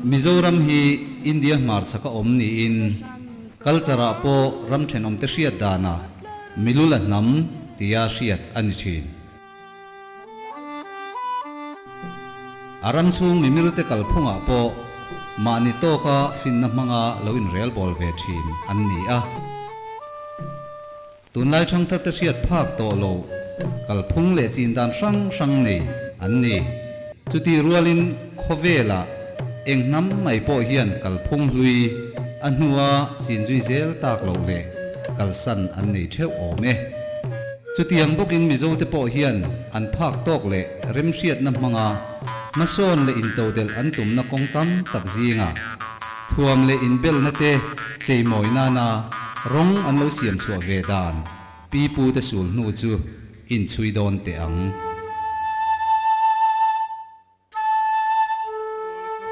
Mizoram hi India hmarchhaka awm niin culture ah pawh ram thenawmte hriat danah Milula hnam tia hriat a ni thin. A ram chhung mimilte kalphungah pawh mahni tawka finna hmanga lo inrelbawl ve thin an ni a. Tunlai thangtharte hriat phak tawh lo kalphung leh chin dan hrang hrang nei an ni. Chutih rualin khawvelah eng hnam mai pawh hian kalphung hlui a hnua chin zui zel tak loh leh kalsan an nei theuh awm e. Chutiang bawkin Mizote pawh hian an phak tawk leh remhriatna hmanga hmasawn leh intodelh an tumna kawng tam tak zingah thuam leh inbelna te cheimawi nana rawng an lo siam chhuah ve dan pipute sul hnu chu inchhui dawn teh ang.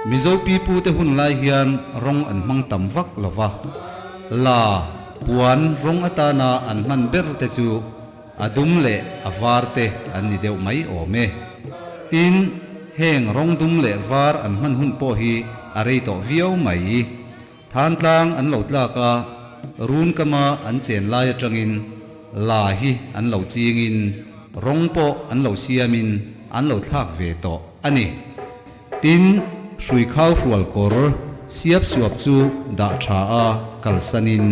Mizo pipute hun lai hian rawng an hmang tam vak lo va, la, puan, rawng atana an hman ber te chu a dum leh a var te an ni deuh mai awm e. Tin, heng rawng dum leh var an hman hun pawh hi a rei tawh viau mai. Thantlang an lo tlak a, run kama an chen lai atangin la hi an lo chingin rawng pawh an lo siamin an lo thlak ve tawh a ni. Tin, hrui khau hrual kawr siap suap chu dah tha a kalsanin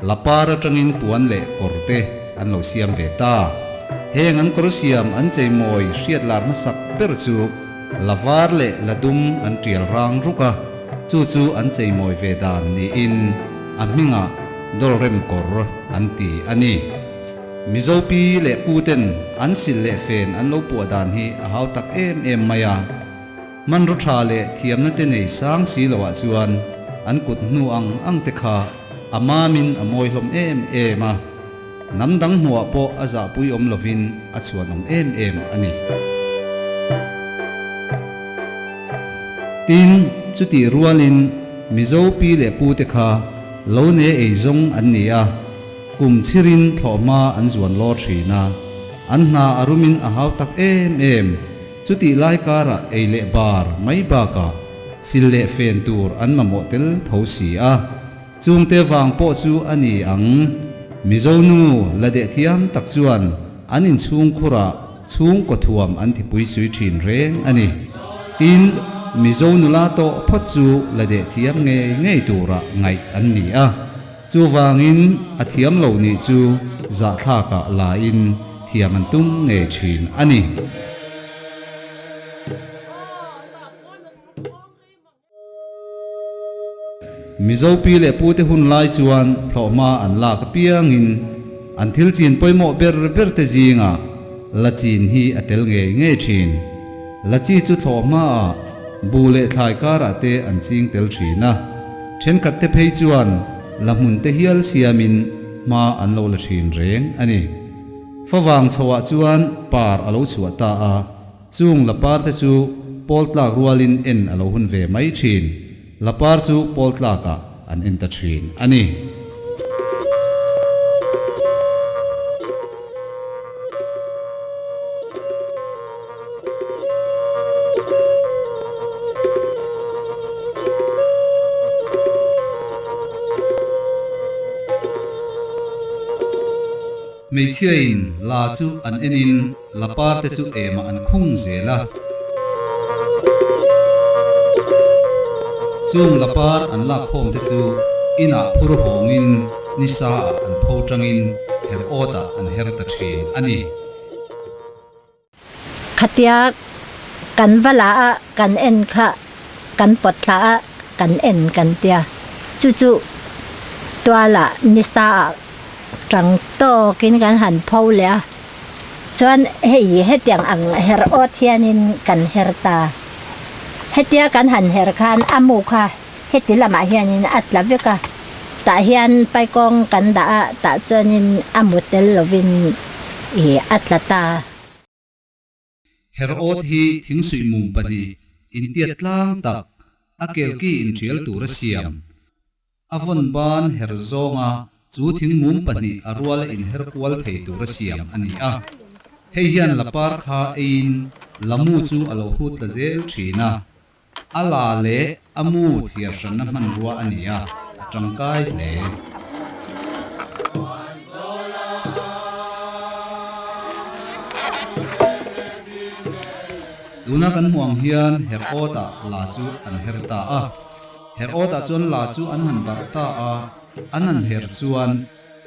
la par atangin puan leh kawr te an lo siam ve ta. Heng an kawr siam an cheimawi hriat lar hmasak ber chu La var leh la dum an tial rang ruk a, chu chu an cheimawi ve dan niin a hmingah Dawlrem kawr an ti a ni. Mizo pi leh pu ten an sil leh fen an lo puah dan hi a hau tak em em mai a. Hmanraw tha leh thiamna te nei sang si loah chuan an kut hnu ang ang te kha a mamin a mawi hlawm em em a. Hnam dang hmuah pawh a zahpui awm lovin a chhuan awm em em a ni. Tin, chutih rualin Mizo pi leh pute kha lo ne ei zawng an ni a, kum chhirin thlawhhma an zuan lawr thin a, an hna a rumin a hau tak em em. Chutih lai karah ei leh bar mai bakah sil leh fen tur an mamawh tel tho si a. Chungte vang pawh chu a ni ang. Mizo nu la deh thiam tak chuan an inchhung khurah chhungkaw thuam an tipui sui thin reng a ni. Tin, Mizo nula tawh phawt chu la deh thiam ngei ngei tura ngaih an ni a. Chuvangin a thiam lo nih chu zahthlakah lain thiam an tum ngei thin a ni. Mizo pi leh pute hun lai chuan thlawhhma an lak apiangin an thil chin pawimawh ber ber te zingah la chin hi a tel ngei ngei thin. La chi chu thlawhhmaah bu leh thlai karah te an ching tel thin a, thenkhat te phei chuan la hmun te hial siamin hma an lo la thin reng a ni. Favang chhoah chuan par a lo chhuah ta a. Chung lapar te chu pawl tlak rualin en a lo hun ve mai thin. Lapar chu pawl tlakah an en ta thin a ni. Hmeichhiain la chu an enin Lapar te chu emah an khung zel a. Chung lapar an lak khawm te chu inah phur hawngin nisa ah an pho tangin her awt ah an her ta thin a ni. Khatia kan va la a kan en kha kan pawt thla a kan en kan tia chu chu tualah nisa ah tang tawkin kan han pho leh a. Chuan hei hetiang ang her awt hianin kan her ta. Hetia kan han her khan a mu kha heti lamah hianin a tla vek a, tah hian paikawng kan dah a, tah chuanin a mu tel lovin ih a tla ta. Her awt hi thingsuih mum pahnih intiat tlang tak a kelki intial tur a siam. A vawn ban her zawnga chu thing mum pahnih a ruala inher kual thei tura siam a ni a. Hei hian lapar kha eiin lamu chu a lo hrut tla zel thin a. A la leh a mu thiar hranna hmanrua a ni a, a tangkai hle. Tuna kan hmuh ang hian her awtah la chu an her ta a. Her awtah chuan la chu an han barh ta a, an han her chuan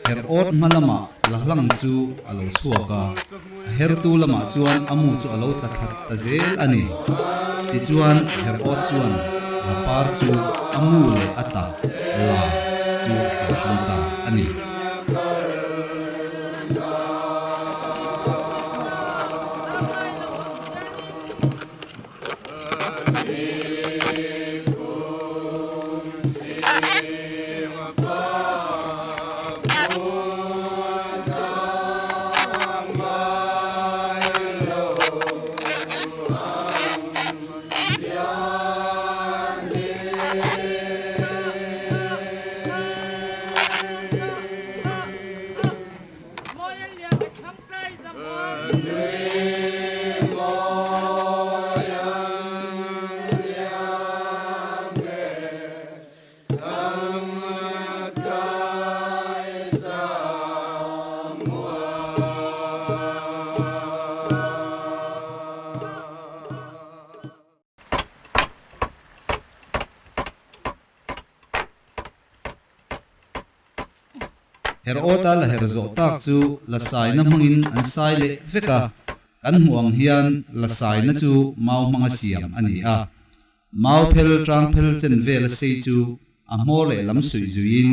her awt hma lamah la hlang chu a lo chhuak a, a hertu lamah chuan a mu chu a lo tla thlat ta zel a ni. Tichuan her awt chuan la par chu a mu leh a tla la chu a thlir hrang ta a ni. Her awta la her zawh tak chu la saina hmangin an sai leh vek a, kan hmuh ang hian la saina chu mau hmanga siam a ni a. Mau phel tang phel chen vel a sei chu a hmawr leh lam suih zuiin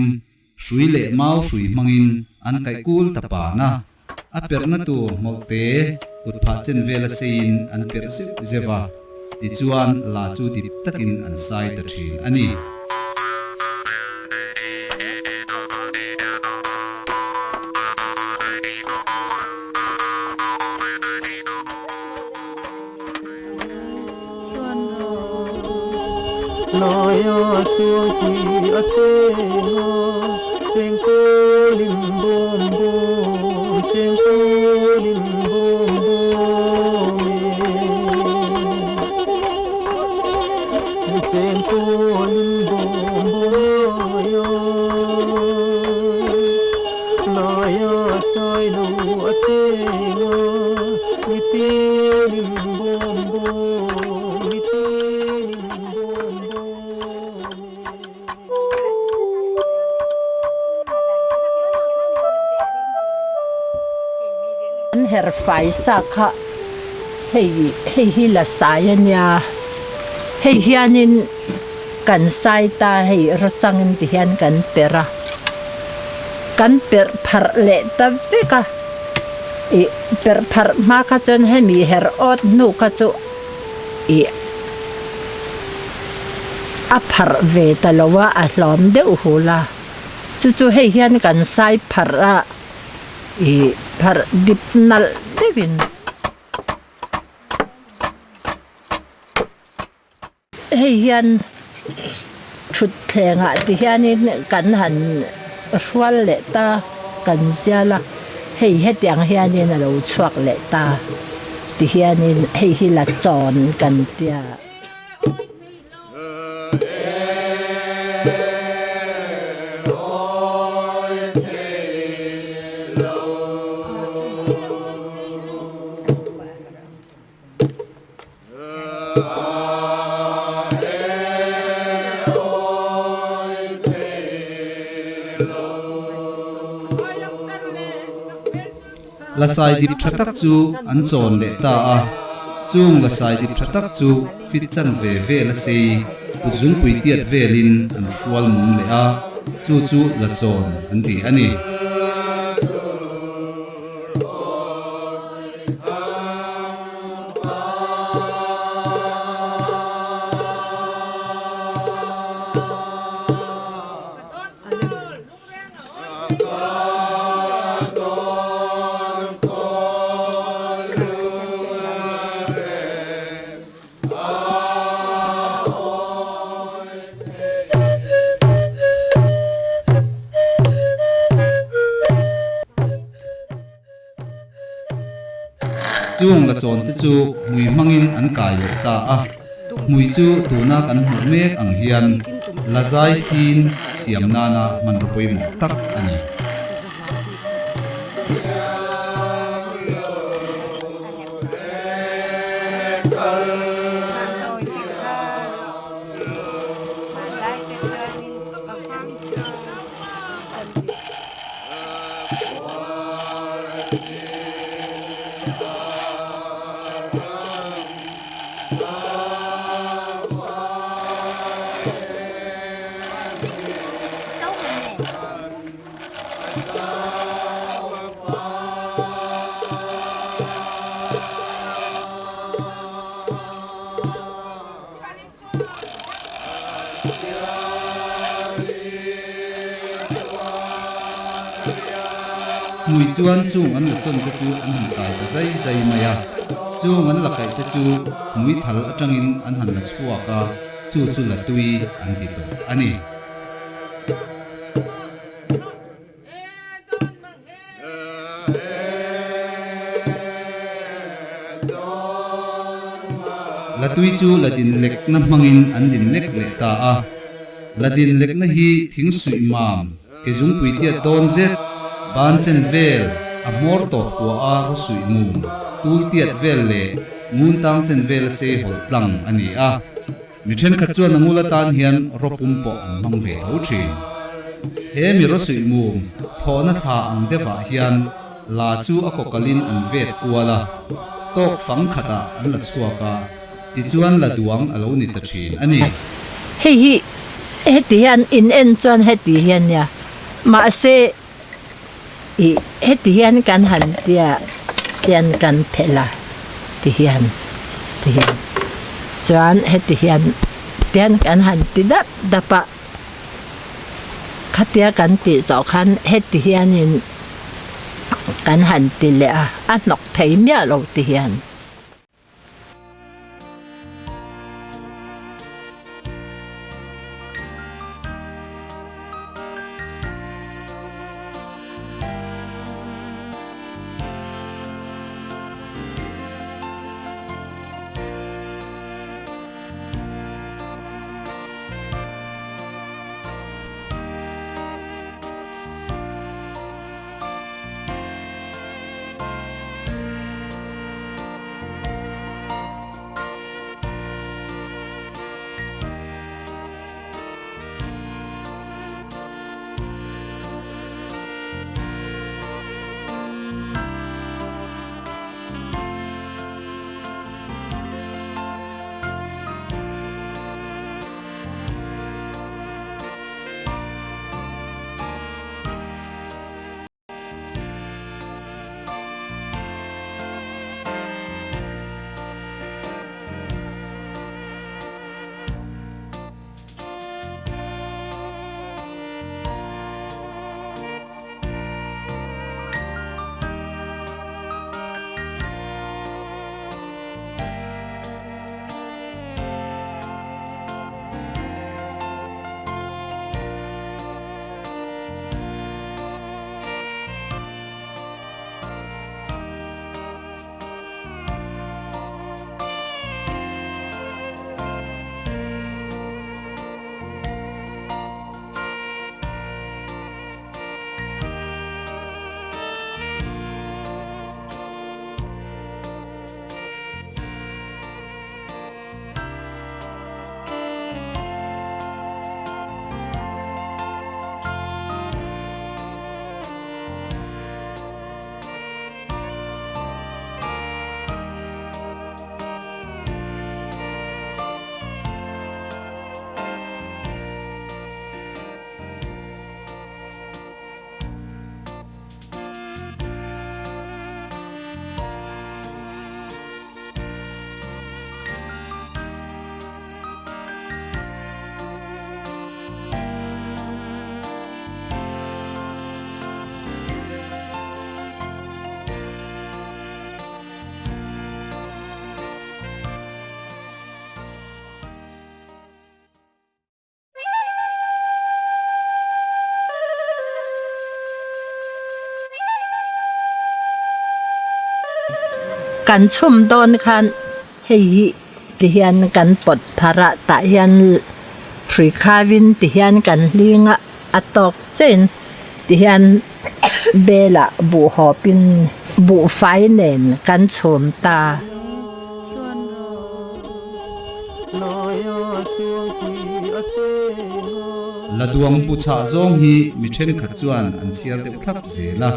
hrui leh mau hrui hmangin an kaih kul ta pan a, a perhna tur hmawlh te kut phah chen vel a seiin an perh zeuh zeuh a, tichuan la chu dip takin an sai ta thin a ni. An her fai sa kha hei hei hi la sai a nia hei hianin kan sai ta hei rawchangin ti hian kan perh a kan perh pharh leh ta vek a ih perh pharh hma kha chuan hemi her awt hnu kha chu ih a pharh ve ta lo a a hlawm deuh hul a chu chu hei hian kan sai pharh a ih pharh dip nalh deuhin. Hei hian thutthlengah ti hianin kan han hrual leh ta kan zial a, hei hetiang hianin a lo chhuak leh ta ti hianin hei hi la chawn kan tia. Lasai dip tha tak chu an chawn leh ta a, chung lasai dip tha tak chu fit chan ve vel a sei kut zungpui tiat velin an hrual mum leh a, chu chu la chawn an ti a ni. Chung lachawn te chu hmui hmangin an kai leh ta a, hmui chu tuna kan hmuh mek ang hian la zai sin siam nana hmanraw pawimawh tak a ni. Hmui chuan chung an la chawn te chu an han kai ta zai zai mai a, chung an la kaih te chu hmui thal atangin an han la chhuak a, chu chu la tui an ti tawh a ni. Latui chu la din lekna hmangin an din lek leh ta a. La din lekna hi thing suih mam, ke zungpui tiat dawn zet, ban chen vel, a hmawr tawp kua a raw suih mum, tul tiat vel leh ngun tang chen vel a sei hawlh tlang a ni a. Mi thenkhat chuan a ngul atan hian rawpum pawh an hmang ve tho thin. He mi rawsuih mum thawhna thla ang deuhah hian la chu a kawkalin an vet kual a, tawk fang khatah an la chhuak a, tichuan la duang a lo ni ta thin a ni. Hei hi heti hian in en chuan heti hian nia, mahse i heti hian kan han tia tian kan phelh a ti hian ti hian chuan heti hian tian kan han ti dap dap a khatia kan tih zawh khan heti hianin kan han ti leh a a hnawk thei miah lo ti hian. Kan chhum dawn khan hei hi ti hian kan pawt phar a, tah hian hrui khavin ti hian kan hling a, a tawk chiahin ti hian bel ah buh hawpin buhfai nen kan chhum ta. La duang bu chhah zawng hi mi thenkhat chuan an chhiar deuh thlap zel a,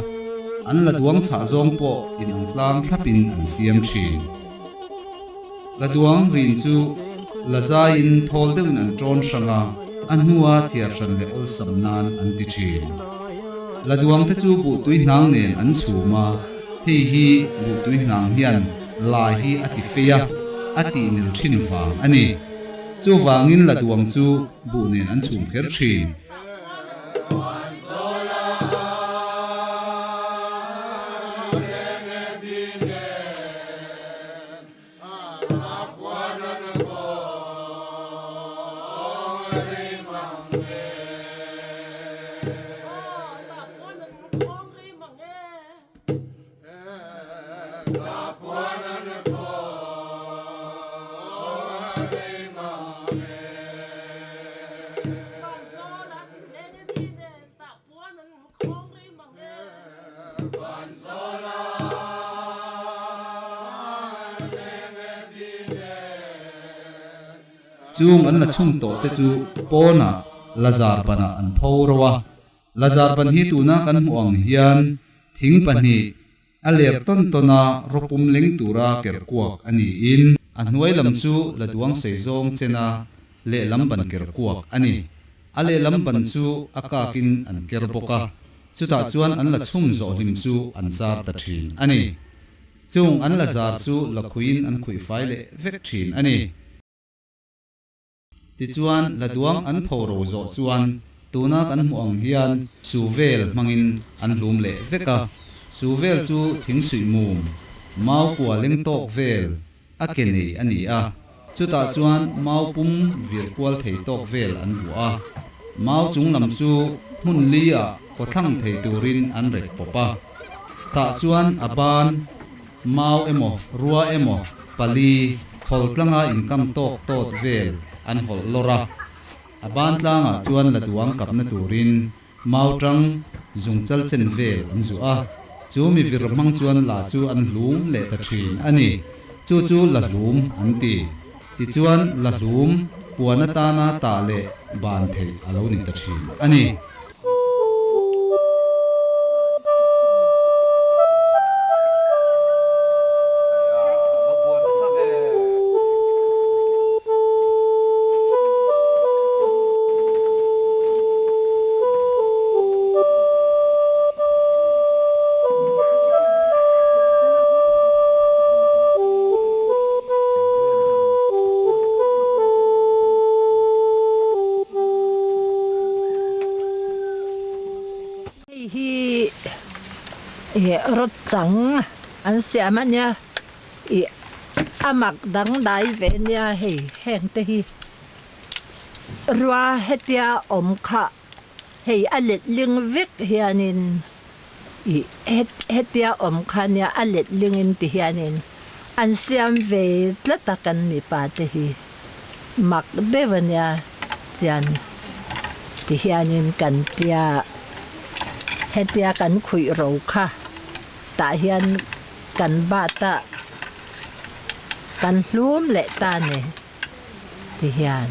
an la duang chhah zawng pawh inang tlang thlapin an siam thin. La duang rin chu la zaiin thawl deuhin an tawn hrang a, a hnua thiar hran leh awlsam nan an ti thin. La duang te chu buh tui hnang nen an chhum a, hei hi buh tui hnang hian lai hi a ti fei a, a tih nil thin vang a ni. Chuvangin la duang chu buh nen an chhum kher thin. Chung an la chhung tawh te chu pawnah Lazar banah an pho ro a. Lazar ban hi tuna kan hmuh ang hian thing pahnih a ler tawn tawn a rawpum leng tura ker kuak a niin a hnuai lam chu la duang sei zawng chena lehlam ban ker kuak a ni. A lehlam ban chu a kakin an ker bawk a, chutah chuan an la chhum zawh hlim chu an zar ta thin a ni. Chung an la zar chu la khuiin an khuih fai leh vek thin a ni. Tichuan, la duang an pho ro zawh chuan tuna kan hmuh ang hian su vel hmangin an hlum leh vek a. Su vel chu thing suih mum, mau kua leng tawk vel a ke nei a ni a. Chutah chuan mau pum vir kual thei tawk vel an vuah a. Mau chung lam chu hmun li ah kawthlang thei turin an rek pawp a. Tah chuan a ban Mau emaw, rua emaw, pali, khawl tlanga inkam tawk tawt vel an hawlh lawr a. A ban tlangah chuan la duang kapna turin mau tang zungchal chen vel an zuah a. Chu mi vir hmang chuan la chu an hlum leh ta thin a ni. Chu chu la hlum an ti. Tichuan la hlum puan atana tah leh ban theih a lo ni ta thin a ni. Hei hi ih rawt chang an siam a nia ih a mak dangdai ve nia hei heng te hi rua hetia awm kha hei a letling vek hianin ih hetia awm kha nia a letlingin ti hianin an siam ve tlat a kan mipa te hi. Mak deuh a nia chuan ti hianin kan tia hetia kan khuih ro kha tah hian kan bat a kan hlum leh ta ni ti hian.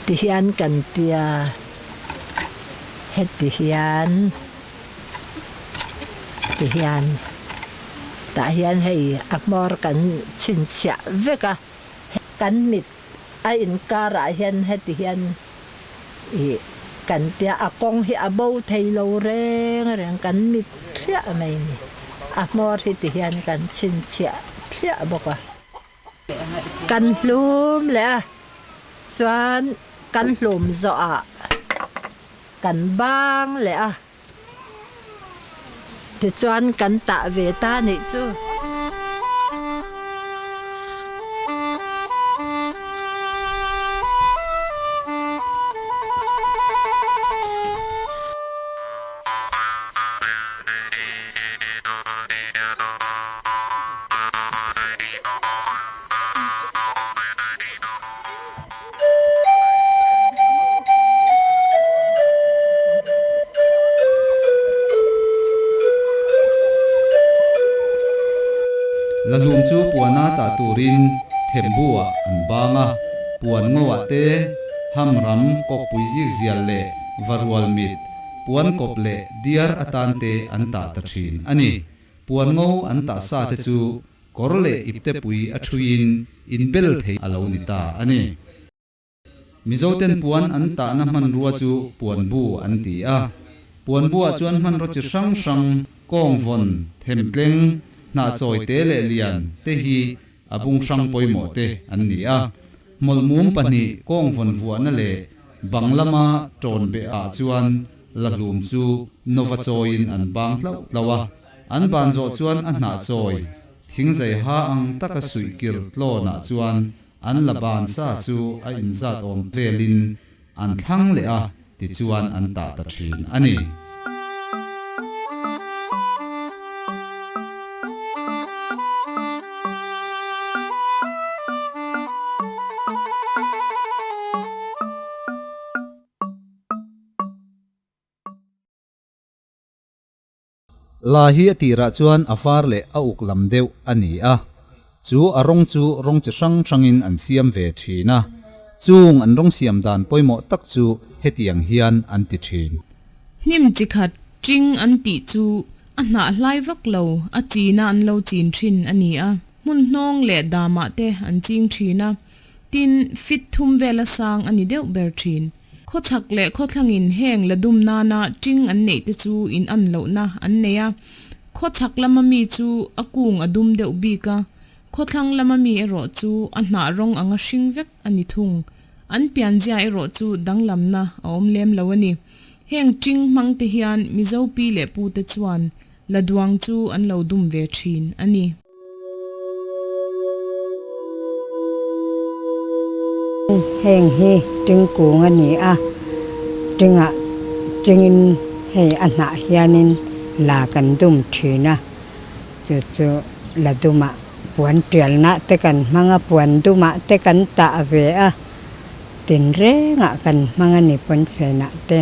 Ti hian kan tia heti hian. Ti hian tah hian hei a hmawr kan chhinchhiah vek a, kan mit a inkarah hian heti hian ih kan tia a kawng hi a bo thei lo reng reng kan mit thliah mai a ni. A hmawr hi ti hian kan chhinchhiah thliah bawk a. Kan hlum leh a chuan kan hlum zawhah. Kan bang leh a, tichuan kan tah ve ta nih chu. Lahlum chu puana tah turin thembu ah an bang a, puan ngo ah te, ham ram kawkpui zik zial leh varual mit, puan kawp leh diar atan te an tah ta thin a ni. Puan ngo an tah sa te chu kawr leh iptepui a ṭhuiin inbel theih a lo ni ta a ni. Mizoten puan an tahna hmanrua chu puanbu an ti a. Puanbuah chuan hmanraw chi hrang hrang, kawngvawn, themtleng, hnahchawi te leh lian te hi a bung hrang pawimawh te an ni a. Hmawlhmum pahnih kawngvawn vuahna leh bang lama tawn beh ah chuan lahlum chu nova chawiin an bang tlauh tlauh a. An ban zawh chuan a hnahchawi thingzai ha ang taka suih kir tlawnah chuan An la ban sa chu a inzat awm velin an thlang leh a, tichuan an tah ta thin a ni. La hi a tirah chuan a var leh a uk lam deuh a ni a, chu a rawng chu rawng chi hrang hrangin an siam ve thin a, chung an rawng siam dan pawimawh tak chu hetiang hian an ti thin. Hnim chi khat ṭing an tih chu a hnah hlai vak lo, a china an lo chin thin a ni a, hmun hnawng leh damah te an ching thin a, tin, fit thum vela sang a ni deuh ber thin. Khawchhak leh khawthlangin heng la dum nana ṭing an neih te chu in an lohna an nei a. Khawchhak lama mi chu a kung a dum deuh bik a, khawthlang lama mi erawh chu a hnah rawng anga hring vek a ni thung. An pianzia erawh chu danglamna a awm lem lo a ni. Heng ṭing hmang te hian Mizo pi leh pu te chuan la duang chu an lo dum ve ṭhin a ni. Heng hi tingkung a ni a, tingah tingin hei a hnah hianin la kan dum thin a, chu chu la dumah puan tialnah te kan hmang a, puan dumah te kan tah ve a, tinrengah kan hmang a ni pawnfenah te.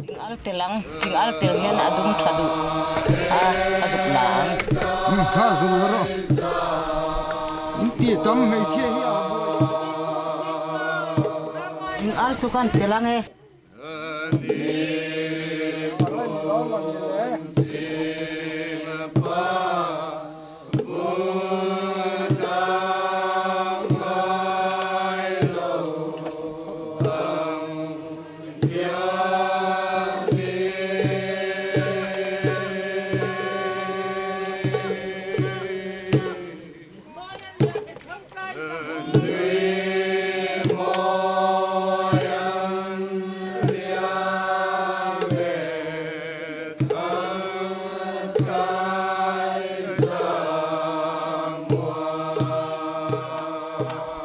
Ching al tel ang, ching al tel hian a dum tha duh a, a zuk la ang. Kha zung la rawh. In ti tam hmeichhia hi a buai. Ching al chu kan tel ang e.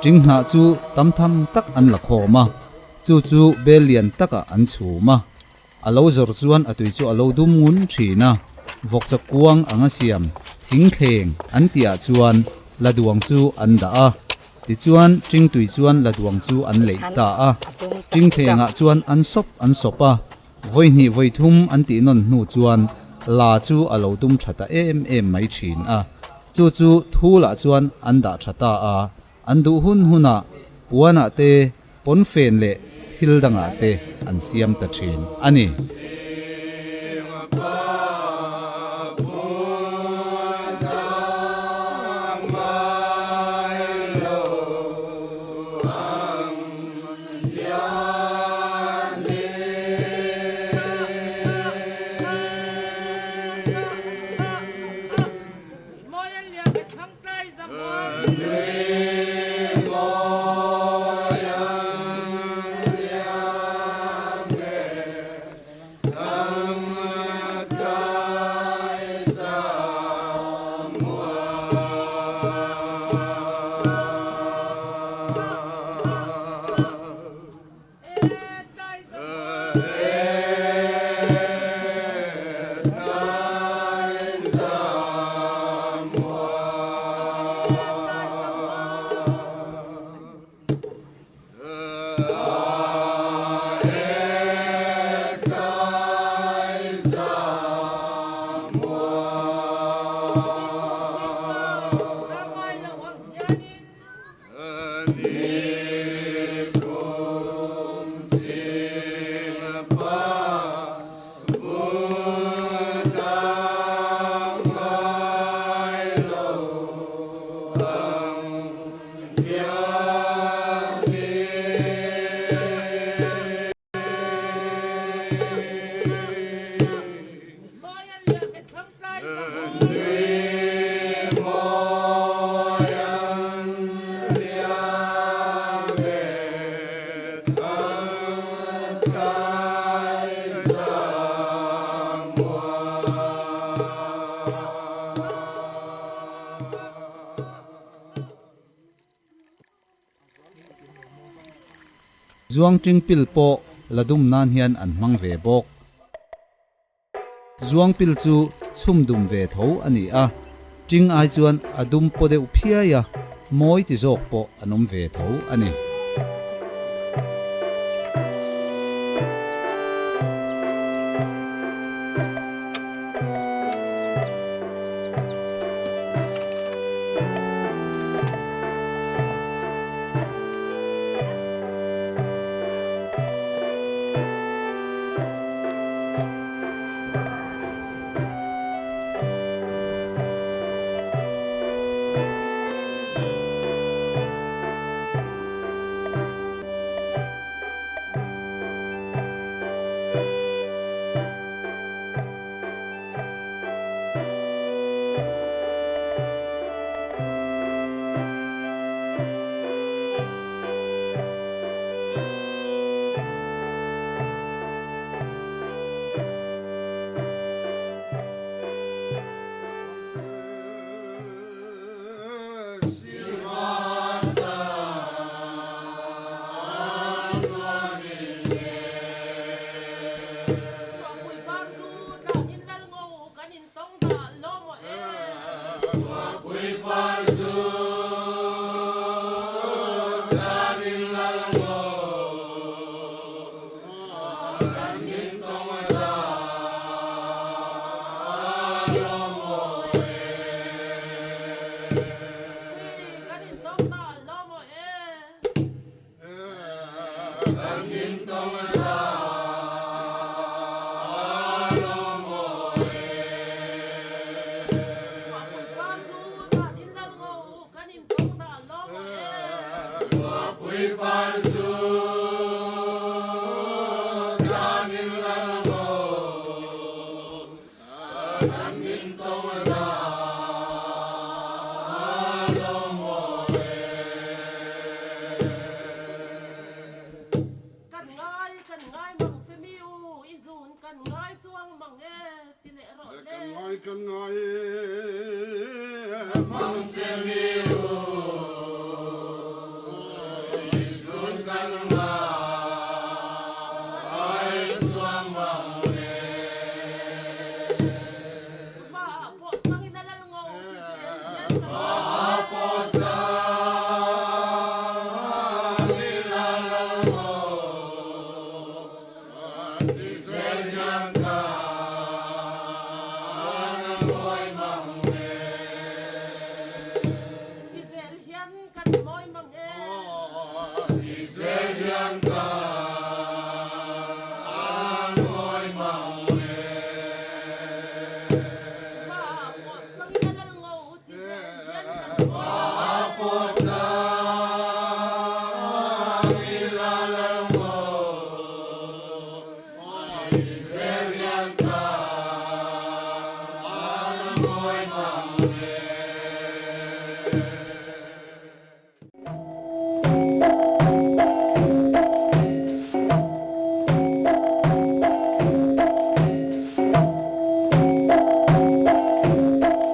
Ṭinghnah chu tam tham tak an la khawm a, chu chu bel lian takah an chhum a. A lo zawr chuan a tui chu a lo dum ngun thin a, vawkchaw kuang anga siam Thingthleng an tihah chuan Laduang chu an dah a. Tichuan, Ṭingtui chuan Laduang chu an leih ta a. Ṭingthlengah chuan an sawp an sawp a. Vawi hnih vawi thum an tih nawn hnu chuan la chu a lo dum tha ta em em mai thin a. Chu chu thulah chuan an dah tha ta a. An duh hun hunah puanah te, pawnfen leh thil dangah te an siam ta thin a ni. Zuangṭing pil pawh la dum nan hian an hmang ve bawk. Zuangpil chu chhum dum ve tho a ni a, ṭing ai chuan a dum paw deuh phiai a, mawi ti zawk pawh an awm ve tho a ni.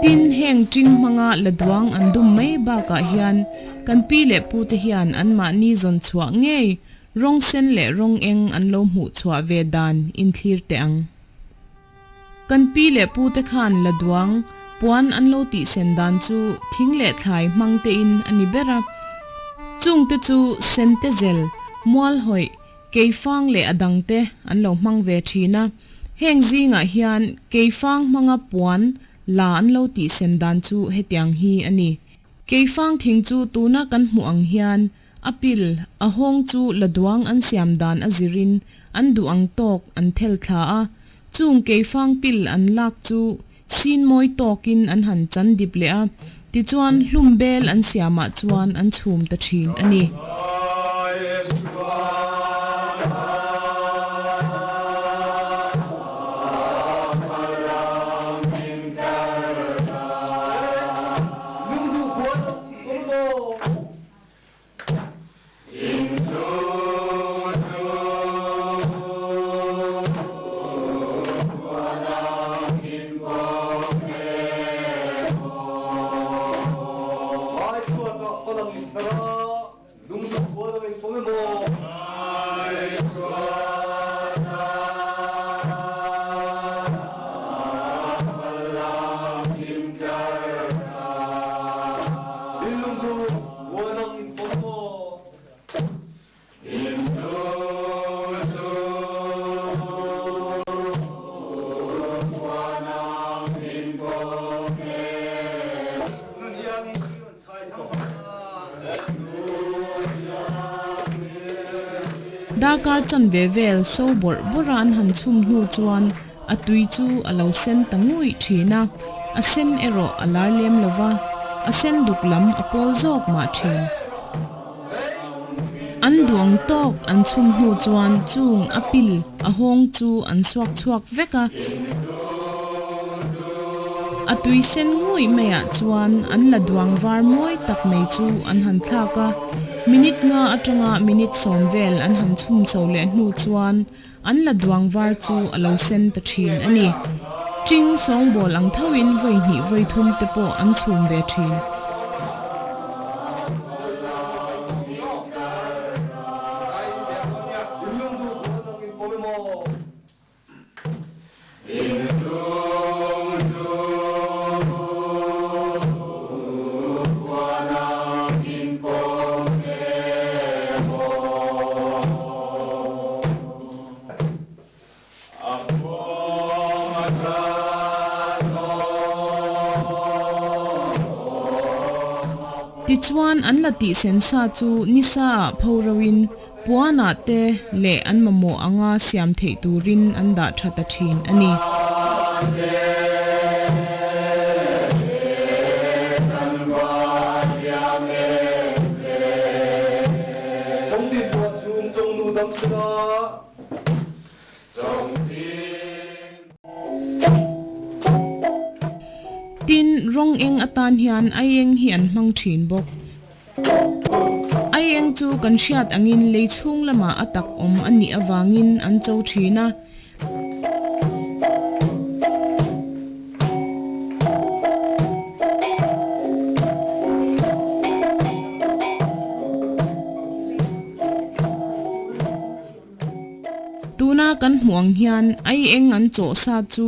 Tin, heng ṭing hmanga la duang an dum mai bakah hian kan pi leh pute hian anmahni zawn chhuah ngei rawng sen leh rawng eng an lo hmuh chhuah ve dan inthlir teh ang. Kan pi leh pute khan la duang puan an lo tihsen dan chu thing leh thlai hmang tein a ni ber a. Chungte chu sente zel, mual hawih, keifang leh a dangte an lo hmang ve thin a. Heng zingah hian keifang hmanga puan la an lo tihsen dan chu hetiang hi a ni. Keifang thing chu tuna kan hmuh ang hian A pil, a hawng chu la duang an siam dan a zirin an duh ang tawk an thel thla a, chung keifang pil an lak chu sin mawi tawkin an han chan dip leh a, tichuan hlum bel an siamah chuan an chhum ta thin a ni. Darkar chanve vel so bawrh bawrh a an han chhum hnu chuan a tui chu a lo sen ta nguih thin a, a sen erawh a lar lem lo va, a sen duk lam a pawl zawk mah thin. An duang tawk an chhum hnu chuan chung a pil a hawng chu an suak chhuak vek a. A tui sen nguih maiah chuan an la duang var mawi tak mai chu an han thlak a, minute nga atanga minute sawm vel an han chhum chho leh hnu chuan an la duang var chu a lo sen ta thin a ni. Ṭing sawngbawl ang thoin vawi hnih vawi thum te pawh an chhum ve thin. Tichuan an la tih sen sa chu nisa ah pho ro in puan ah te leh an mamawh anga siam theih turin an dah tha ta thin a ni. Tin, rawng eng atan hian aieng hi an hmang thin bawk. Aieng chu kan hriat angin lei chhung lamah a tak awm a nih avangin an cho thin a. Tuna kan hmuh ang hian ai eng an chawh sa chu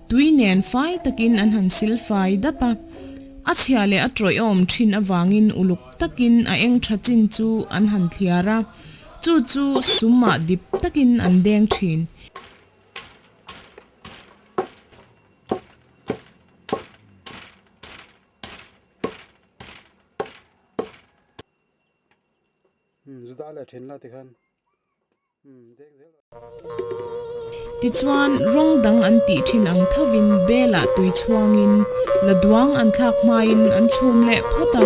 tui nen fai takin an han sil fai dap a, a chhia leh a tawih awm thin avangin uluk takin a eng tha chin chu an han thliar a, chu chu sumah dip takin an deng thin. Tichuan, rawng dang an tih thin ang thovin belah tui chhuangin la duang an thlak hmain an chhum leh phawt a.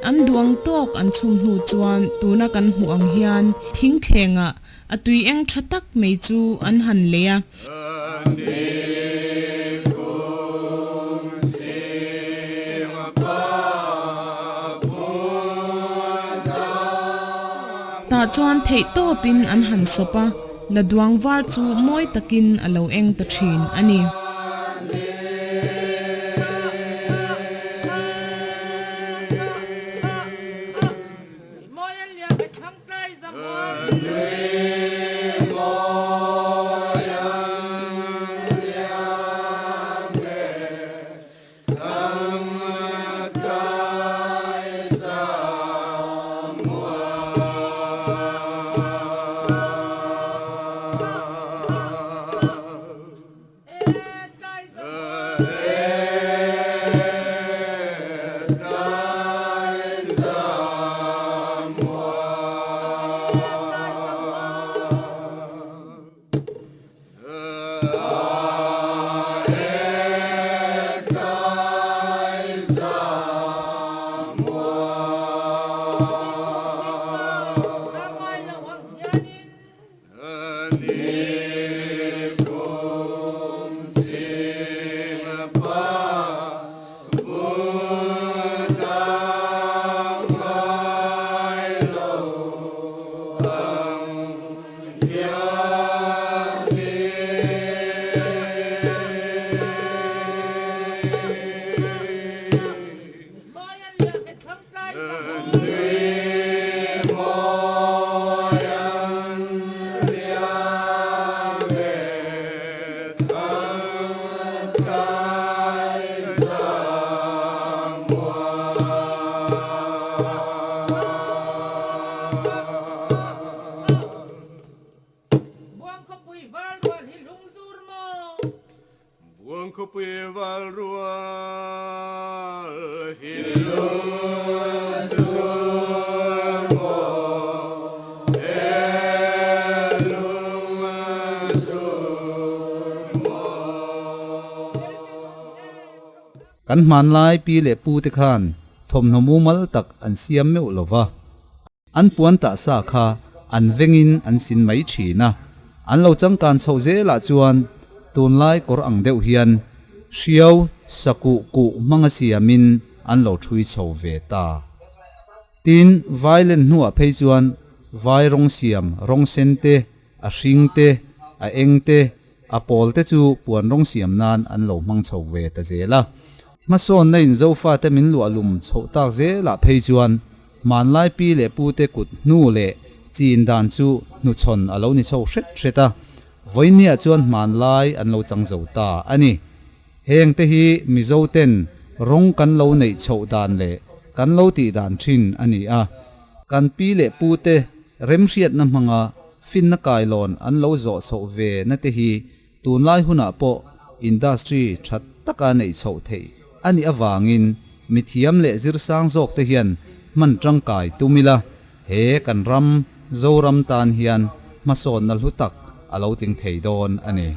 An duang tawk an chhum hnu chuan tuna kan hmuh ang hian thingthlengah a tui eng tha tak mai chu an han lei a. Tah chuan theih tawpin an han sawp a, la duang var chu mawi takin a lo eng ta thin a ni. Kan hmanlai pi leh pu te khan thawmhnaw mumal tak an siam meuh lo va, an puan tah sa kha an vengin an sin mai thin a, an lo changkan chhoh zelah chuan tunlai kawr ang deuh hian hriau sakuh kuh hmanga siamin an lo thui chho ve ta. Tin, vai len hnuah phei chuan vai rawng siam rawng sen te, a hring te, a eng te, a pawl te chu puan rawng siam nan an lo hmang chho ve ta zel a. Hmasawnna in Zofate min luahlum chhoh tak zelah phei chuan hmanlai pi leh pute kut hnu leh chin dan chu hnuchhawn a lo ni chho hret hret a, vawinia chuan hmanlai an lo chang zo ta a ni. Heng te hi Mizo ten rawng kan lo neih chhoh dan leh kan lo tih dan thin a ni a. Kan pi leh pute remhriatna hmanga finna kailawn an lo zawh chhoh ve na te hi tunlai hunah pawh industry tha taka neih chhoh theih a nih avangin mithiam leh zirsang zawk te hian hman tangkai tum ila, he kan ram Zoram tan hian hmasawnna hlu tak a lo tling thei dawn a ni.